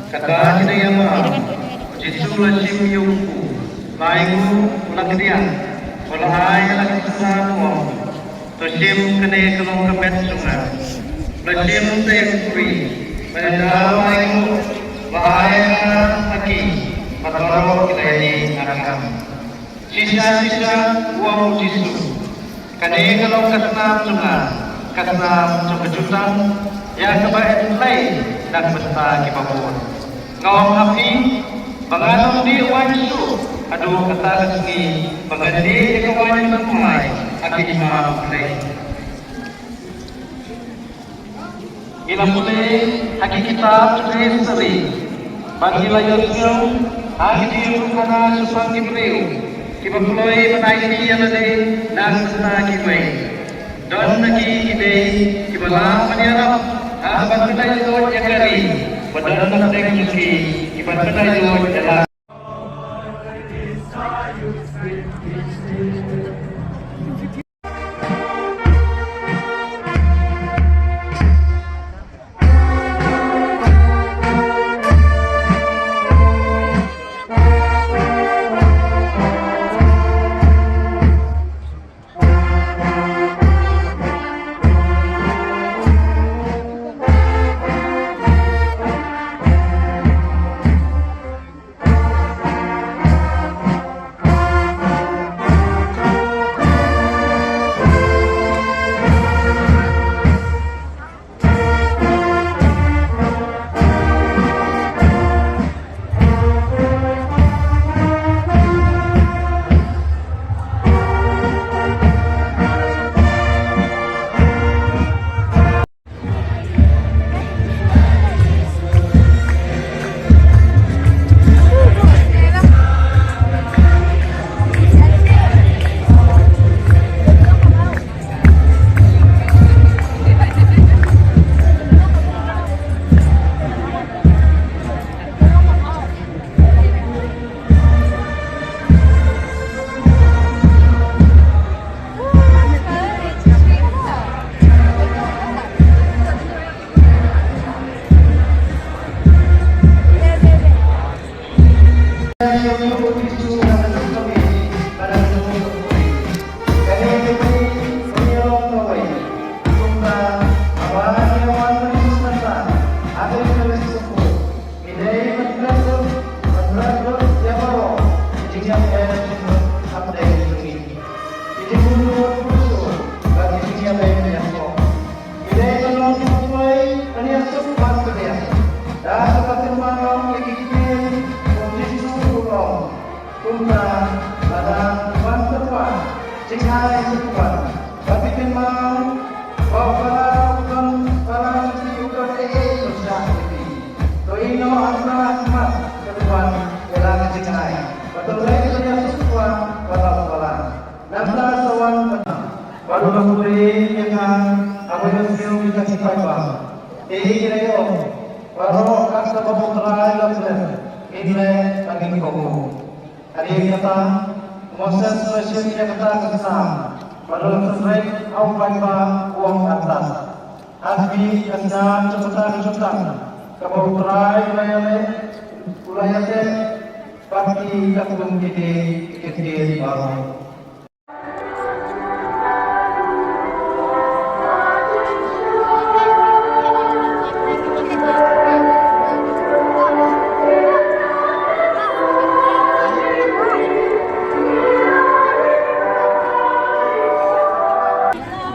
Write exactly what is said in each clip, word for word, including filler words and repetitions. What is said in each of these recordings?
Kata ki dei ïa ma, Jisu la shim ïa u, la ïa u la kdiang, u la ai ïa la ki kata u ong, to shim, kane ka long ka met jong nga. La shim te u kri, la ïa u la ïa u la ai ïa nga ha ki, bad baroh ki la ïa i ha ka. Shisha shisha u ong u Jisu, kane ka long ka snam jong nga, ka snam jong ka jutang ïa kaba ai Blei na ka bynta kiba bun. Nga ong ha phi ba ngan ym dih waiñ shuh haduh kata ka sngi ba ngan dih ïa ka waiñ ban thymmai ha ka hima u Blei. Ngi la pule ha ki kitab jong ka history bad ngi la ïohsngew ha ki jingïathuhkhana shaphang ki briew kiba kloi ban aiti ïa lade na ka bynta kiwei. Don na ki ki dei kiba lah ban ïarap ha ban pyndait lut ïa ka ri, bad don na pdeng jong ki kiba pyndait lut ïa la Ïa la ka jingïaid, ba to leit ban ïasuk ïa u Kpa bad la u Balang. Nangta sa wan bad, bad u la pule ïa nga, haba ïohsngew ïa ka jingpaidbah. Te ki la ïaroh, baroh kat kaba U Trai u la klet, ngin leh bad ngin kohnguh. Hadien kata, u Moses u la shim ïa kata ka snam, bad u la kynrei ha u paidbah, u ong, artat. Artat ka snam jong kata ka jutang, kaba U Trai u la ïaleh, u la ïateh bad ki khlem ki dieng ki ktien baroh.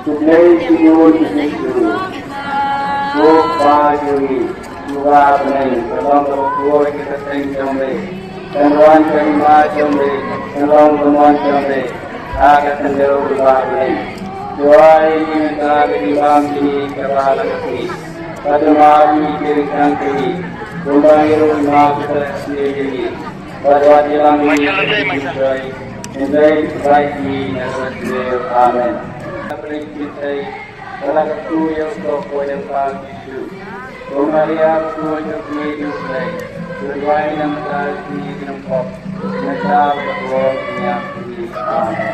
Khublei shibun, khublei shibun. Ko Kpa jong ngi, Kpa bneng, ka long kaba khuid ka kyrteng jong me. Kan wan ka hima jong me, kan long ka mon jong me. Ha ka khyndew ruh bad bneng. To ai ïa ngi mynta ka jingbam jong ngi kaba la ka sngi. Bad to map ïa ngi ki ryngkang jong ngi, kumba ngi ruh ngi map ïa ki ba sniew ïa ngi. Bad wat ïalam ïa ngi ha ka jingpynshoi, hynrei pynlait ïa ngi na ka bynta jong u diawl. Amen. Ka bynta jong u Trai, ka la kyntu ïa u Soh Poh Lyngkha Jisu. Ko Maria, ka kmie jong u Blei, to duwai ïa ngi namar ka sngi jong u pop, mynta bad ha ka por jong ka kmie. Amen.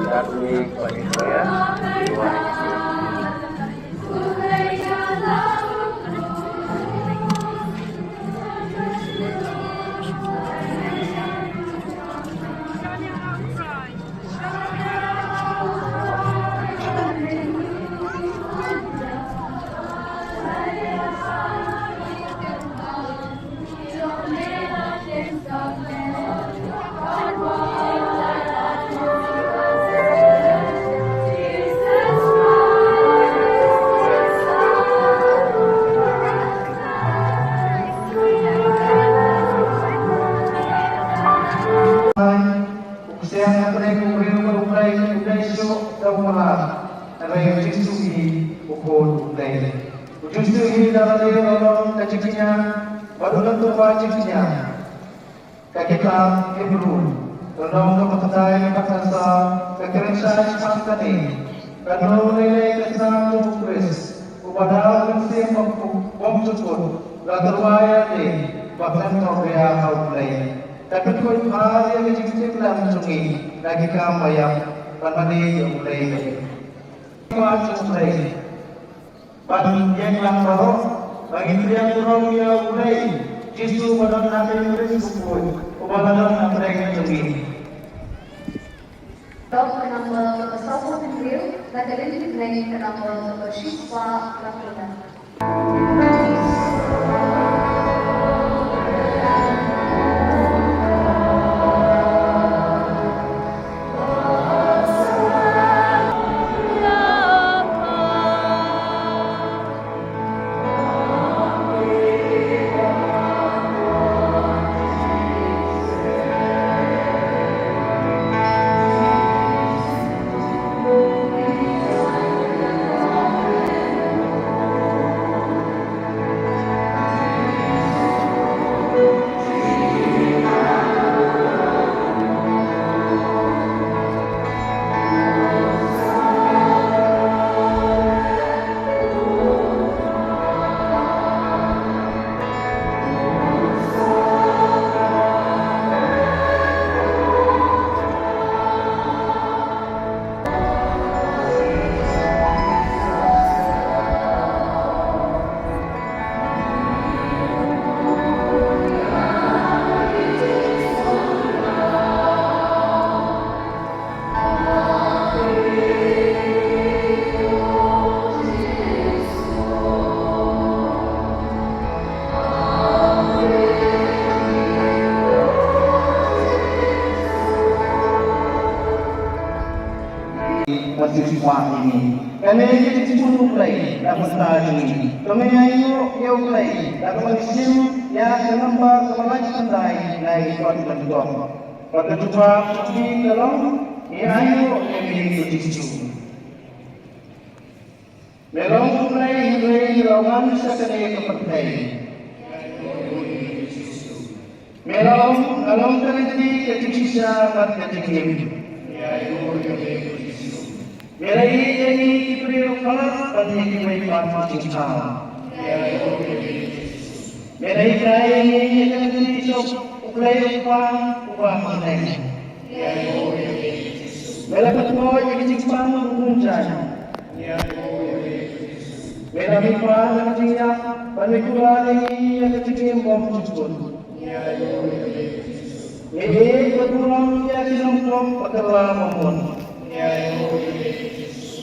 Ka kmie, ka kmie. U Ksiang hapdeng u briew bad u Blei, u dei shuh da u Mawlai. Hynrei u Jisu hi u Khun u Blei. U Jisu hi da lade u la long ka jingkñia bad u la tyrwa jingkñia. Ka kitab Hebru, lynnong kaba khyndai, dkhot khatsaw, ka kren shai shaphang kane. Kano lei lei ka snam jong u Khrist, uba da u Mynsiem Bakhuid bymjukut la tyrwa ïalade, ba khlem throk ria ha U Blei. Ka pynkhuid bha ïa ka jingtiplem jong ngi na ki kam baïap ban mane ïa U Blei. Ki wan jong U Blei. Ban ïeng lang baroh, ba ngin pdiang burom ïa U Blei, Jisu ba don hapdeng u ris bakhuid, uba la don hapdeng jong ngi. Dkhot ka number sawphew hynriew, na ka liang ka number shispah laiphew. Ba shisha ïa ngi. Kane ka jingshun U Blei na ka bynta jong ngi. To ngin ïa ïoh ïa U Blei da kaba ngi shim ïa ka number kaba lai khyndai na ki kot lyngkot. Bad ka jubab jong ngi ka long, ngi ïa ïoh ïa ngi, ko Jisu. Me long U Blei hynrei la wan sha kane ka pyrthei. Me la ong, nga long ka lynti, ka jingshisha bad ka jingim. Me la ïeit ïa ngi ki briew palat bad ïa kiwei pat ki jingthaw. Me la hikai ïa ngi ïa ka lynti jong U Blei U Kpa uba ha bneng. Me la pynpaw ïa ka jingpang u bym jaiñ. Me la mihpat na ka jingïap bad me kular ïa ngi ïa ka jingim bymjukut. Me ïeit bad burom ïa ki nongpop ba kylla ba mut.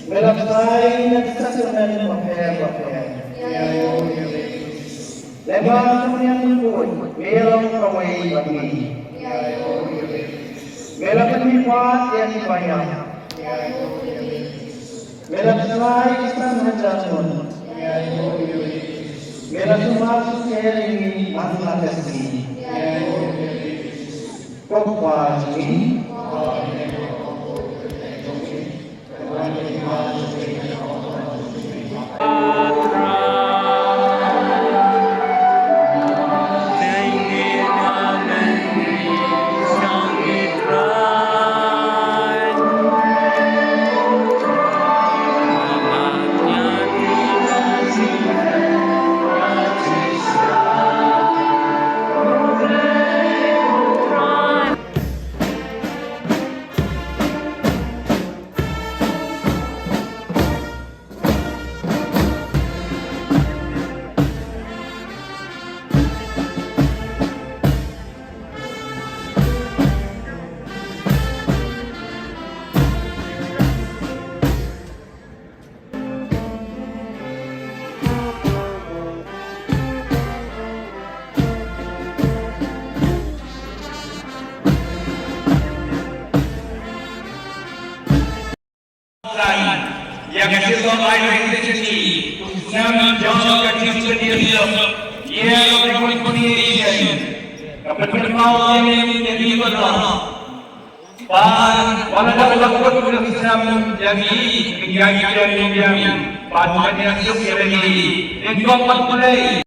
Me la phai na ki sakramen bapher bapher. Lehman ka mniang kynpuid, me long kawei bad ngi. Me la pynmihpat ïa ki baïap. Me la pynslai ki san hajar ngut. Me la sumar sukher ïa ngi man la ka sngi. Ko Kpa jong ngi. Ïa ka shisha ai ka jingkyrkhu, u snem jong ka jingkyrkhu ïa ka reconciliation. Ka pynpaw ïa ngi ïa ngi ba dang. Ban, ban da la kut ka snem ïa ngi, ïa ngi ïa ngi ïa ngi. Ban ban ïa suk ïa ngi. Ïa ngi ban ban pulai.